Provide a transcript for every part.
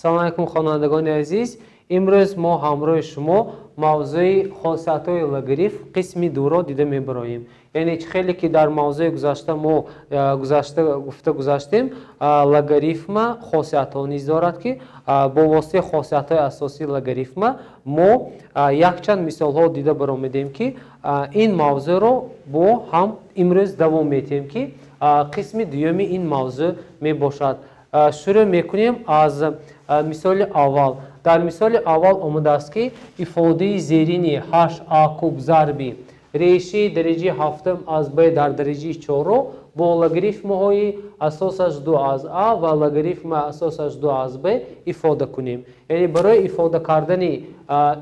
Салом алайкум, хонандагони азиз. Имрӯз мо ҳамроҳи шумо мавзӯи хосиятҳои логарифм қисми дуро дида мебароем. Яъне чӣ хеле ки дар мавзӯи гузашта мо гузашта гуфта гузаштем, логарифма хосиятҳо низ дорад, ки бо воситаи хосиятҳои асосии логарифма мо якчанд мисолҳо дида баромедем, ки ин мавзӯъро бо ҳам имрӯз давом медиҳем, ки қисми дуюми ин мавзӯъ мебошад. Шурӯъ мекунем аз мисоли аввал. Дар мисоли аввал омадааст, ки ифодаи зерини 8а куб зарби решаи дараҷаи ҳафтум аз б дар дараҷаи чорро бо логарифмҳои асосаш 2 аз а ва логарифми асосаш 2 аз б ифода кунем. Яъне барои ифода кардани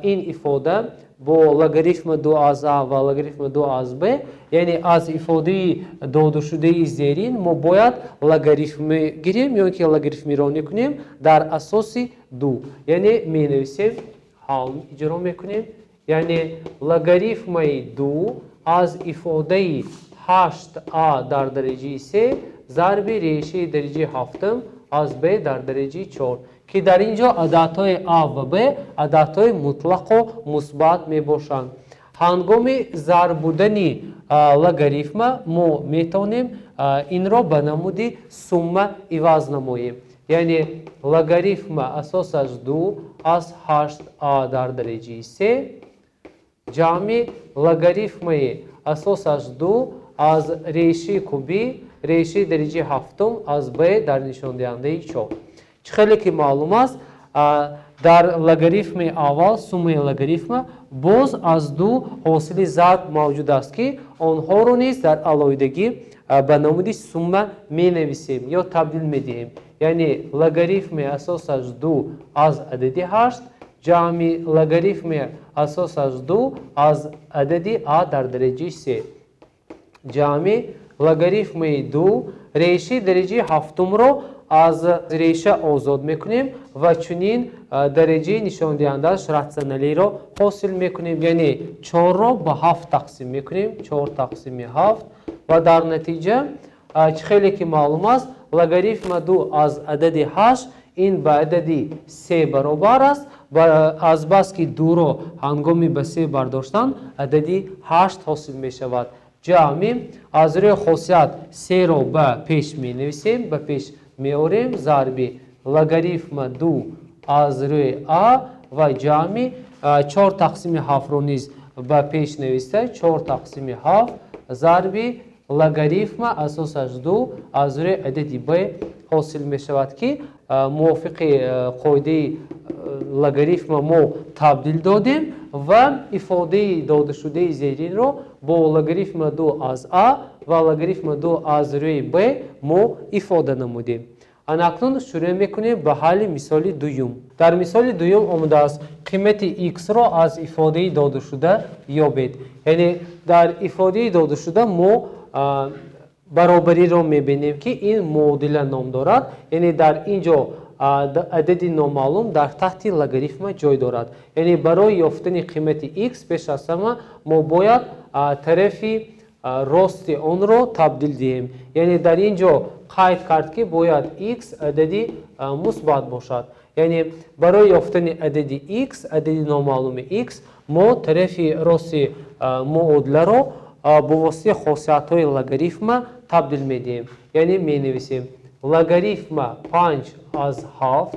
ин ифода бо логарифми 2 аз а ва логарифми 2 аз б, яъне аз ифодаи додашудаи зерин мо бояд логарифм гирем ё ки логарифмиронӣ кунем дар асоси 2. Яъне менависем, ҳал иҷро мекунем, яъне логарифмаи 2 аз ифодаи 8а дар дараҷаи 3 зарби решаи дараҷаи ҳафтум аз б дар дараҷаи 4, ки дар ин ҷо ададҳои а ва б ададҳои мутлақу мусбат мебошанд. Ҳангоми зарб будани логарифма мо метавонем инро ба намуди сумма иваз намоем. Яъне логарифма асосаш 2 аз 8а дар дараҷаи 3 ҷамъи логарифмаи асосаш 2 аз решаи кубӣ решаи дараҷаи ҳафтум аз б дар нишондиҳандаи 4. Чӣ хеле ки маълум аст, дар логарифми аввал суммаи логарифма боз аз ду ҳосили зарб мавҷуд аст, ки онҳоро низ дар алоҳидагӣ ба намуди сумма менависем ё табдил медиҳем. Яъне логарифми асосаш 2 аз адади 8 ҷамъи логарифми асосаш 2 аз адади а дар дараҷаи 3 ҷамъи логарифми 2 решаи дараҷаи ҳафтумро аз реша озод мекунем ва чунин дараҷаи нишондиҳандааш ратсионалиро ҳосил мекунем. Яъне 4-ро ба 7 тақсим мекунем, 4 тақсими 7, ва дар натиҷа чӣ хеле ки маълум аст, логарифма 2 аз адади 8 ин ба адади 3 баробар аст. Азбаски 2-ро ҳангоми ба 3 бардоштан адади 8 ҳосил мешавад. Ҷамъи аз рӯи хосият 3-ро ба пеш менависем, ба пеш меорем, зарби логарифма 2 аз рӯи а ва ҷамъи 4 тақсими 7-ро низ ба пеш нависта, 4 тақсими 7 зарби логарифма асосаш 2 аз рӯи адади б ҳосил мешавад, ки мувофиқи қоидаи логарифма мо табдил додем ва ифодаи додашудаи зеринро бо логарифма 2 аз а ва логарифма 2 аз рӯи б мо ифода намудем. Анакнун шурӯъ мекунем ба ҳалли мисоли дуюм. Дар мисоли дуюм омадааст: қимати х-ро аз ифодаи додашуда ёбед. Яъне дар ифодаи додашуда мо баробариро мебинем, ки ин муодила ном дорад. Яъне дар ин ҷо адади номаълум дар таҳти логарифма ҷой дорад. Яъне барои ёфтани қимати х пеш аз ҳама мо бояд тарафи рости онро табдил диҳем. Яъне дар ин ҷо қайд кард, ки бояд х адади мусбат бошад. Яъне барои ёфтани адади х, адади номаълуми х, мо тарафи рости муодиларо бо воситаи хосиятҳои логарифма табдил медиҳем. Яъне менависем логарифма 5 аз 7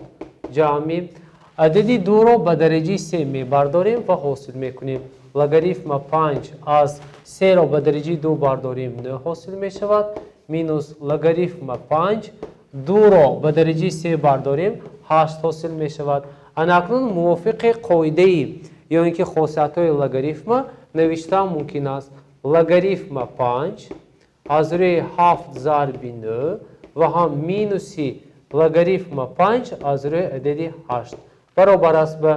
ҷамъи адади 2-ро ба дараҷаи 3 мебардорем ва ҳосил мекунем. Логарифма 5 аз 3-ро ба дараҷаи 2 бардорем, 9 ҳосил мешавад, минус логарифма 5, 2-ро ба дараҷаи 3 бардорем, 8 ҳосил мешавад. Анакнун мувофиқи қоидаи ё ин ки хосиятҳои логарифма навиштан мумкин аст: логарифма 5 аз рӯи 7 зарби 9 ва ҳам минуси логарифма 5 аз рӯи адади 8 баробар аст ба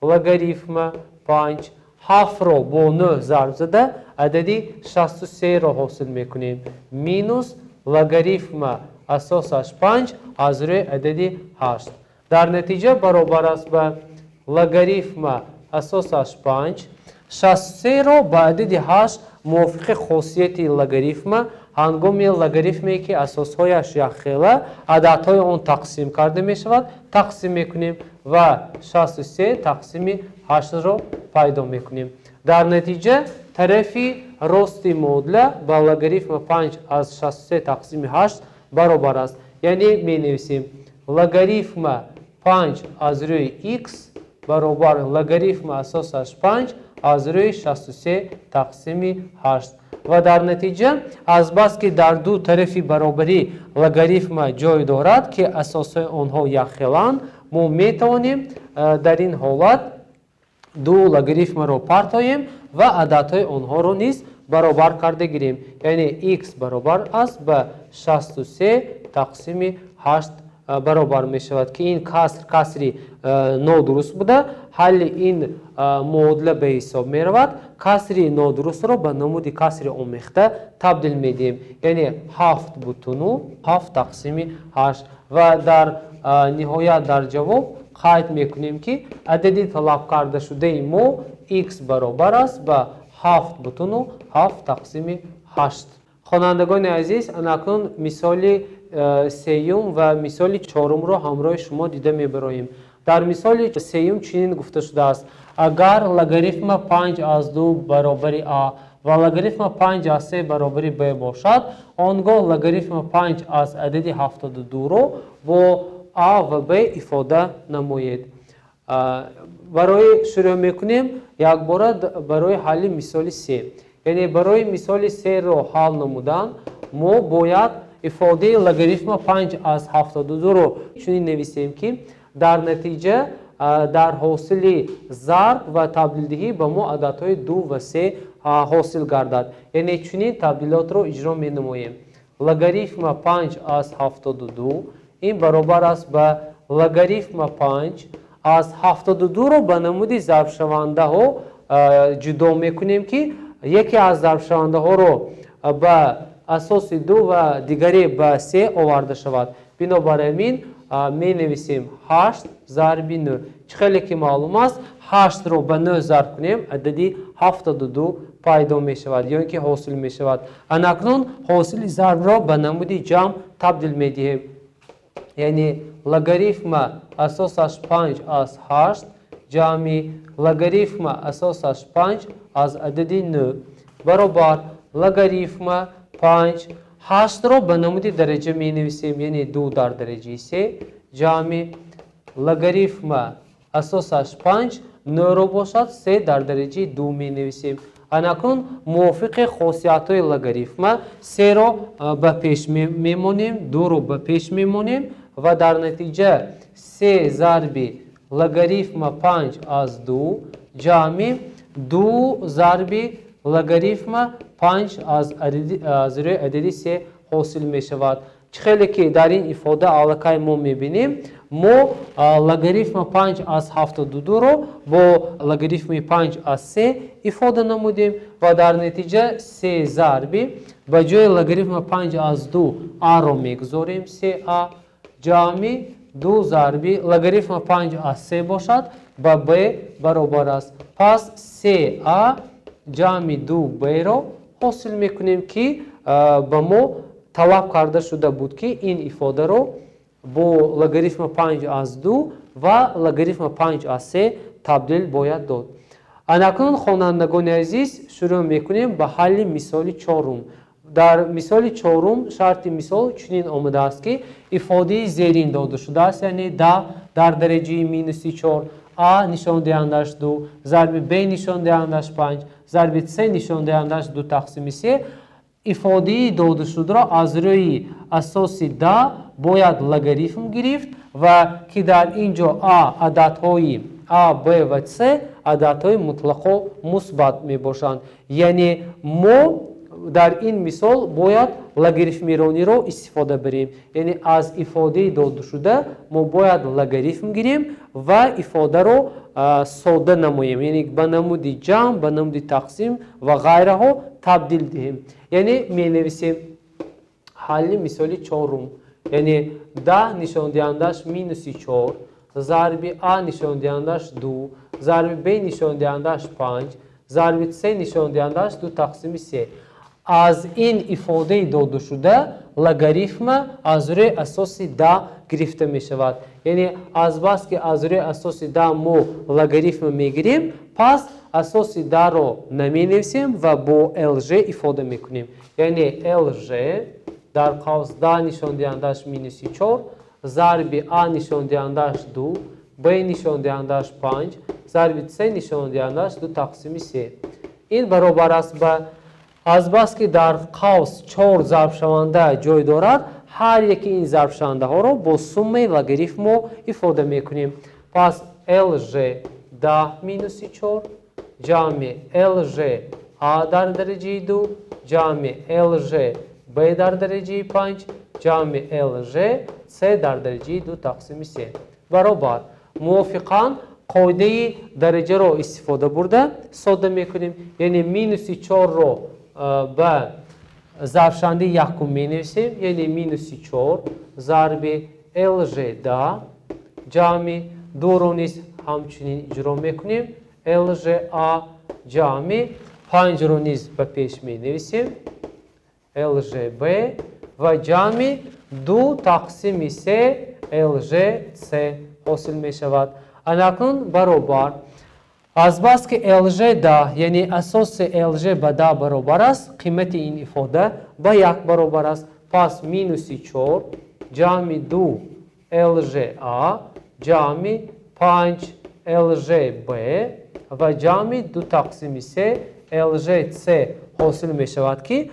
логарифма 5, 7-ро бо 9 зарб зада адади 63-ро ҳосил мекунем, минус логарифма асосаш 5 аз рӯи адади 8. Дар натиҷа баробар аст ба логарифма асосаш 5, 63-ро ба адади 8 мувофиқи хосияти логарифма ҳангоми логарифме ки асосҳояш якхела, ададҳои он тақсим карда мешавад, тақсим мекунем ва 63 тақсими 8-ро пайдо мекунем. Дар натиҷа тарафи рости муодила ба логарифми 5 аз 63 тақсими 8 баробар аст. Яъне менависем логарифма 5 аз рӯи х баробар логарифма асосаш 5 аз рӯи 63 тақсими 8. Ва дар натиҷа азбаски дар ду тарафи баробарӣ логарифма ҷой дорад, ки асосҳои онҳо якхеланд, мо метавонем дар ин ҳолат ду логарифмаро партоем ва ададҳои онҳоро низ баробар карда гирем. Яъне х баробар аст ба 63 тақсими 8 баробар мешавад, ки ин каср касри нодуруст буда, ҳалли ин муодила ба ҳисоб меравад. Касри нодурустро ба намуди касри омехта табдил медиҳем, яъне 7,7 тақсими 8. Ва дар ниҳоят дар ҷавоб қайд мекунем, ки адади талаб кардашудаи мо х баробар аст ба 7,7 тақсими 8. Хонандагони азиз, анакнун мисоли сеюм ва мисоли чорумро ҳамроҳи шумо дида мебароем. Дар мисоли сеюм чунин гуфта шудааст: агар логарифма 5 аз 2 баробари а ва логарифма 5 аз 3 баробари б бошад, он гоҳ логарифма 5 аз адади 72-ро бо а ва б ифода намоед. Барои шурӯъ мекунем якбора барои ҳалли мисоли се. Яъне барои мисоли серо ҳал намудан мо бояд ифодаи логарифма 5 аз 72-ро чунин нависем, ки дар натиҷа дар ҳосили зарб ва табдилдиҳӣ ба мо ададҳои 2 ва 3 ҳосил гардад. Яъне чунин табдилотро иҷро менамоем. Логарифма 5 аз 72 ин баробар аст ба логарифма 5 аз 72-ро ба намуди зарбшавандаҳо ҷудо мекунем, ки яке аз зарбшавандаҳоро ба асоси 2 ва дигаре ба 3 оварда шавад. Бинобар ҳамин менависем 8 зарби 9. Чӣ хеле ки маълум аст, 8-ро ба 9 зарб кунем, адади 72 пайдо мешавад ё ин ки ҳосил мешавад. Анакнун ҳосили зарбро ба намуди ҷамъ табдил медиҳем. Яъне логарифма асосаш 5 аз 8 ҷамъи логарифма асосаш 5 аз адади 9 баробар логарифма 5 8-ро ба намуди дараҷа менависем, яъне 2 дар дараҷаи 3 ҷамъи логарифма асосаш 5 9-ро бошад 3 дар дараҷаи 2 менависем. Анакнун мувофиқи хосиятҳои логарифма 3-ро ба пеш мемонем, 2-ро ба пеш мемонем ва дар натиҷа 3 зарби логарифма 5 аз 2 ҷамъи 2 зарби логарифма 5 аз рӯи адади 3 ҳосил мешавад. Чӣ хеле ки дар ин ифода аллакай мо мебинем, мо логарифма 5 аз 72-ро бо логарифми 5 аз 3 ифода намудем ва дар натиҷа 3 зарби ба ҷои логарифма 5 аз 2 а-ро мегузорем, 3а ҷамъи 2 зарби логарифма 5 аз 3 бошад ба б баробар аст. Пас 3а ҷамъи 2б-ро ҳосил мекунем, ки ба мо талаб карда шуда буд, ки ин ифодаро бо логарифма 5 аз 2 ва логарифма 5 аз 3 табдил бояд дод. Анакнун хонандагони азиз, шурӯъ мекунем ба ҳалли мисоли чорум. Дар мисоли чорум шарти мисол чунин омадааст, ки ифодаи зерин дода шудааст, яъне 10 дар дараҷаи минуси 4, а нишондиҳандаш 2, зарби б нишондиҳандаш 5, зарби с нишондиҳандаш 2 тақсими 3. Ифодаи додашударо аз рӯи асоси 10 бояд логарифм гирифт ва ки дар ин ҷо а ададҳои а, б ва с ададҳои мутлақо мусбат мебошанд. Яъне мо дар ин мисол бояд логарифмирониро истифода барем. Яъне аз ифодаи додашуда мо бояд логарифм гирем ва ифодаро сода намоем, яъне ба намуди ҷамъ, ба намуди тақсим ва ғайраҳо табдил диҳем. Яъне менависем ҳалли мисоли чорум, яъне 10 нишондиҳандаш минуси 4 зарби а нишондиҳандаш 2 зарби б нишондиҳандаш 5 зарби с нишондиҳандаш 2 тақсими 3. Аз ин ифодаи додашуда логарифма аз рӯи асоси 10 гирифта мешавад. Яъне азбаски аз рӯи асоси 10 мо логарифм мегирем, пас асоси 10-ро наменависем ва бо лж ифода мекунем. Яъне лж дар қавс 10 нишондиҳандааш минуси 4, зарби а нишондиҳандааш 2, б нишондиҳандааш 5, зарби с нишондиҳандааш 2 тақсими 3. Ин баробар аст ба азбаски дар қавс 4 зарбшаванда ҷой дорад, ҳар яки ин зарбшавандаҳоро бо суммаи логарифм мо ифода мекунем. Пас лж 10 минуси 4 ҷамъи лж а дар дараҷаи 2 ҷамъи лж б дар дараҷаи 5 ҷамъи лж с дар дараҷаи 2 тақсими 3 баробар. Мувофиқан қоидаи дараҷаро истифода бурда сода мекунем. Яъне минуси 4-ро ба зарбшавандаи якум менависем, яъне минуси 4 зарби лж 10 ҷамъи 2-ро низ ҳамчунин иҷро мекунем, лж а ҷамъи 5-ро низ ба пеш менависем, лж б ва ҷамъи 2 тақсими 3 лж с ҳосил мешавад. Анакнун баробар азбаски лж 10, яъне асоси лж ба 10 баробар аст, қимати ин ифода ба 1 баробар аст. Пас минуси 4 ҷамъи 2 лж а ҷамъи 5 лж б ва ҷамъи 2 тақсими 3 лж с ҳосил мешавад, ки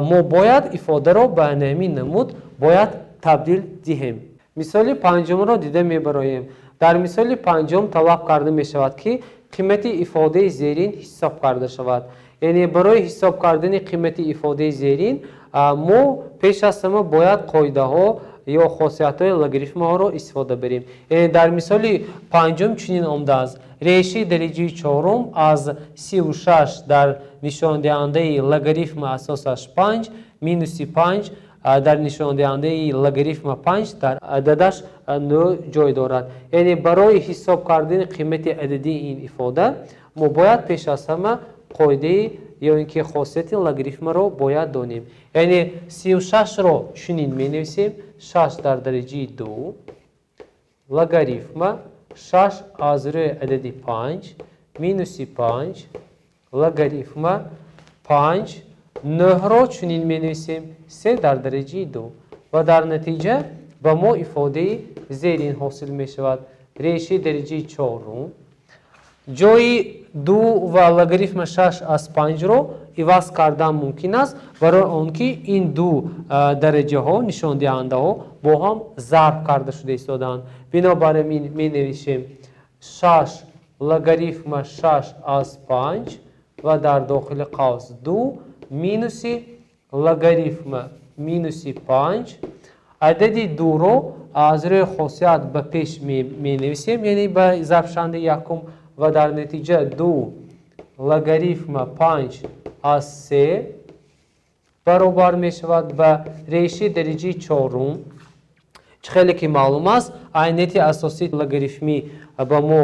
мо бояд ифодаро ба ҳамин намуд бояд табдил диҳем. Мисоли панҷумро дида мебароем. Дар мисоли панҷум талаб карда мешавад, ки қимати ифодаи зерин ҳисоб карда шавад. Яъне барои ҳисоб кардани қимати ифодаи зерин мо пеш аз ҳама бояд қоидаҳо ё хосиятҳои логарифмҳоро истифода барем. Яъне дар мисоли панҷум чунин омадааст: решаи дараҷаи чорум аз 36 дар нишондиҳандаи логарифми асосаш 5 минуси 5 дар нишондиҳандаи логарифма 5 дар ададаш 9 ҷой дорад. Яъне барои ҳисоб кардани қимати ададии ин ифода мо бояд пеш аз ҳама қоидаи ё ин ки хосияти логарифмаро бояд донем. Яъне 36-ро чунин менависем: 6 дар дараҷаи 2 логарифма 6 аз рӯи адади 5 минуси 5 логарифма 5 9-ро чунин менависем: 3 дар дараҷаи 2 ва дар натиҷа ба мо ифодаи зерин ҳосил мешавад. Решаи дараҷаи чорум ҷои 2 ва логарифма 6 аз 5-ро иваз кардан мумкин аст, барои он ки ин ду дараҷаҳо нишондиҳандаҳо бо ҳам зарб карда шуда истодаанд. Бинобар ин менависем 6 логарифма 6 аз 5 ва дар дохили қавс 2 минуси логарифма минуси 5 адади 2-ро аз рӯи хосият ба пеш менависем, яъне ба зарбшавандаи якум, ва дар натиҷа 2 логарифма 5 аз 3 баробар мешавад ба решаи дараҷаи чорум. Чӣ хеле ки маълум аст, айнияти асосии логарифмӣ ба мо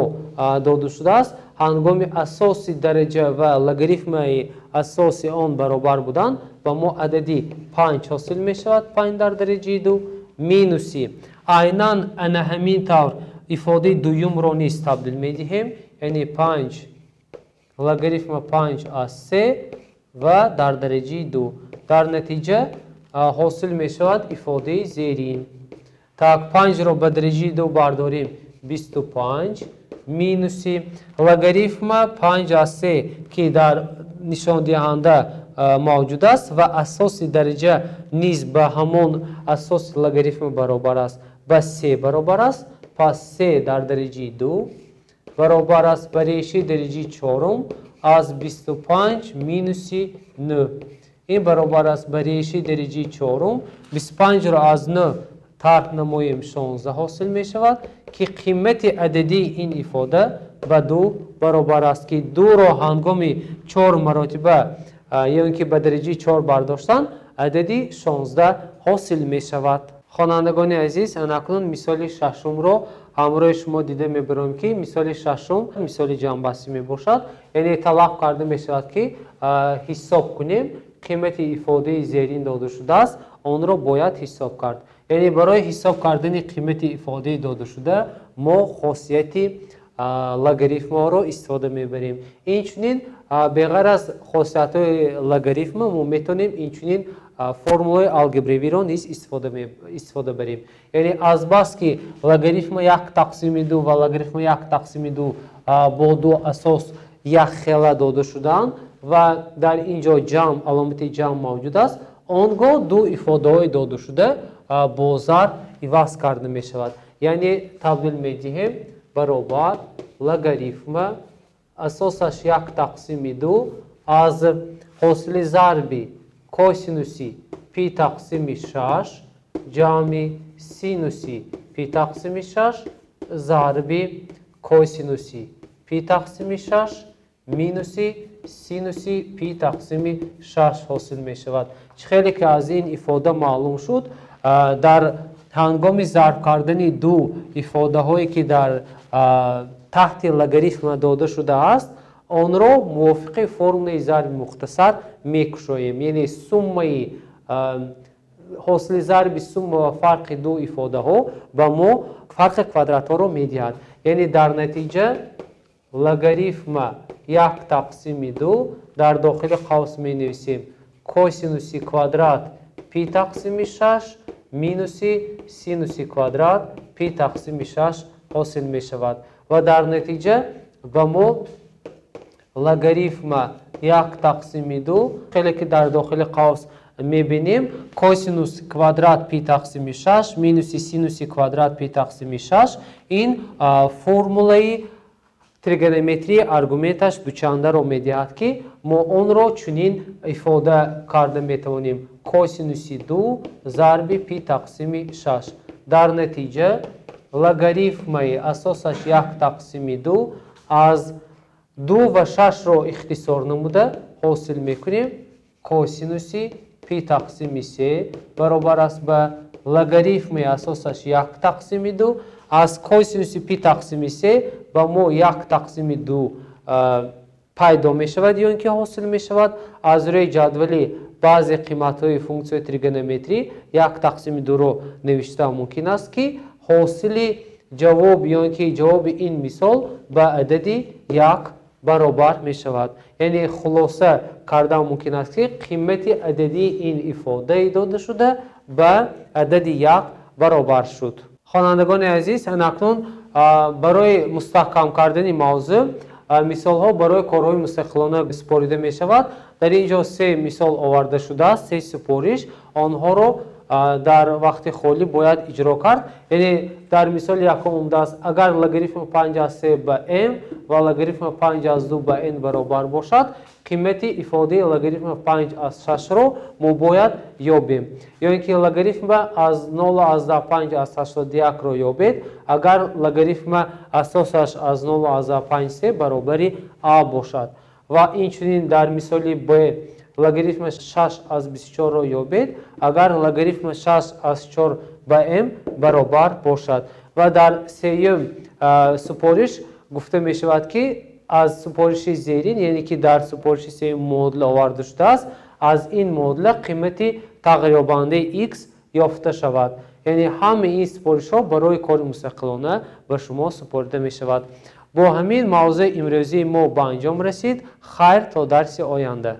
дода шудааст. Ҳангоми асоси дараҷа ва логарифмаи асоси он баробар будан ба мо адади 5 ҳосил мешавад, 5 дар дараҷаи 2 минуси айнан ана ҳамин тавр ифодаи дуюмро низ табдил медиҳем, яъне 5 логарифма 5 аз 3 ва дар дараҷаи 2. Дар натиҷа ҳосил мешавад ифодаи зерин. Так 5-ро ба дараҷаи 2 бардорем 25 минуси логарифма 5 аз 3 ки дар нишондиҳанда мавҷуд аст ва асоси дараҷа низ ба ҳамон асоси логарифма баробар аст, ба 3 баробар аст. Пас 3 дар дараҷаи 2 баробар аст ба решаи дараҷаи чорум аз 25 минуси 9. Ин баробар аст ба решаи дараҷаи чорум 25-ро аз 9 тарҳ намоем 16 ҳосил мешавад, ки қимати ададии ин ифода ба 2 баробар аст, ки 2-ро ҳангоми 4 маротиба ё ин ки ба дараҷаи 4 бардоштан адади 16 ҳосил мешавад. Хонандагони азиз, анакнун мисоли шашумро ҳамроҳи шумо дида мебарем, ки мисоли шашум мисоли ҷамъбастӣ мебошад. Яъне талаб карда мешавад, ки ҳисоб кунем қимати ифодаи зерин дода шудааст, онро бояд ҳисоб кард. Яъне барои ҳисоб кардани қимати ифодаи додашуда мо хосияти логарифмаро истифода мебарем. Инчунин беғайр аз хосиятҳои логарифма мо метавонем инчунин формулаи алгебравиро низ истифода барем. Яъне азбаски логарифма як тақсими ду ва логарифма як тақсими ду бо ду асос якхела дода шудаанд ва дар ин ҷо ҷамъ, аломати ҷамъ мавҷуд аст, он гоҳ ду ифодаҳои додашуда бо зарб иваз карда мешавад. Яъне табдил медиҳем баробар логарифма асосаш як тақсими ду аз ҳосили зарби косинуси пи тақсими шаш ҷамъи синуси пи тақсими шаш зарби косинуси пи тақсими шаш минуси синуси пи тақсими шаш ҳосил мешавад. Чӣ хеле ки аз ин ифода маълум шуд, дар ҳангоми зарб кардани ду ифодаҳое ки дар таҳти логарифма дода шудааст, онро мувофиқи формулаи зарби мухтасар мекушоем. Яъне суммаи ҳосили зарби сумма ва фарқи ду ифодаҳо ба мо фарқи квадратҳоро медиҳад. Яъне дар натиҷа логарифма як тақсими ду дар дохили қавс менависем косинуси квадрат пи тақсими шаш минуси синуси квадрат пи тақсими шаш ҳосил мешавад. Ва дар натиҷа ба мо логарифма як тақсими ду, хеле ки дар дохили қавс мебинем, косинус квадрат пи тақсими шаш минуси синуси квадрат пи тақсими шаш, ин формулаи тригонометрии аргументаш дучандаро медиҳад, ки мо онро чунин ифода карда метавонем: косинуси ду зарби пи тақсими шаш. Дар натиҷа логарифмаи асосаш як тақсими ду аз ду ва шашро ихтисор намуда ҳосил мекунем косинуси пи тақсими се баробар аст ба логарифмаи асосаш як тақсими ду аз косинуси пи тақсими се ба мо як тақсими ду пайдо мешавад ё ин ки ҳосил мешавад. Аз рӯи ҷадвали баъзе қиматҳои функсияи тригонометрӣ як тақсими дуро навишта мумкин аст, ки ҳосили ҷавоб ё ин ки ҷавоби ин мисол ба адади як баробар мешавад. Яъне хулоса кардан мумкин аст, ки қимати ададии ин ифодаи додашуда ба адади як баробар шуд. Хонандагони азиз, анакнун барои мустаҳкам кардани мавзӯъ мисолҳо барои корҳои мустақилона супорида мешавад. Дар ин ҷо се мисол оварда шудааст, се супориш, онҳоро дар вақти холӣ бояд иҷро кард. Яъне дар мисоли якум омадааст, агар логарифми панҷ аз се ба м ва логарифми панҷ аз ду ба н баробар бошад, қимати ифодаи логарифми панҷ аз шашро мо бояд ёбем. Ё ин ки логарифма аз нол аз даҳ панҷ аз ҳаштоду якро ёбед, агар логарифма асосаш аз нол аз даҳ панҷ се баробари а бошад. Ва инчунин дар мисоли б логарифми шаш аз бисту чорро ёбед, агар логарифми шаш аз чор ба м баробар бошад. Ва дар сеюм супориш гуфта мешавад, ки аз супориши зерин, яъне ки дар супориши сеюм муодила оварда шудааст, аз ин муодила қимати тағйирёбандаи x ёфта шавад. Яъне ҳамаи ин супоришҳо барои кори мустақилона ба шумо супорида мешавад. Бо ҳамин мавзӯи имрӯзии мо ба анҷом расид. Хайр, то дарси оянда.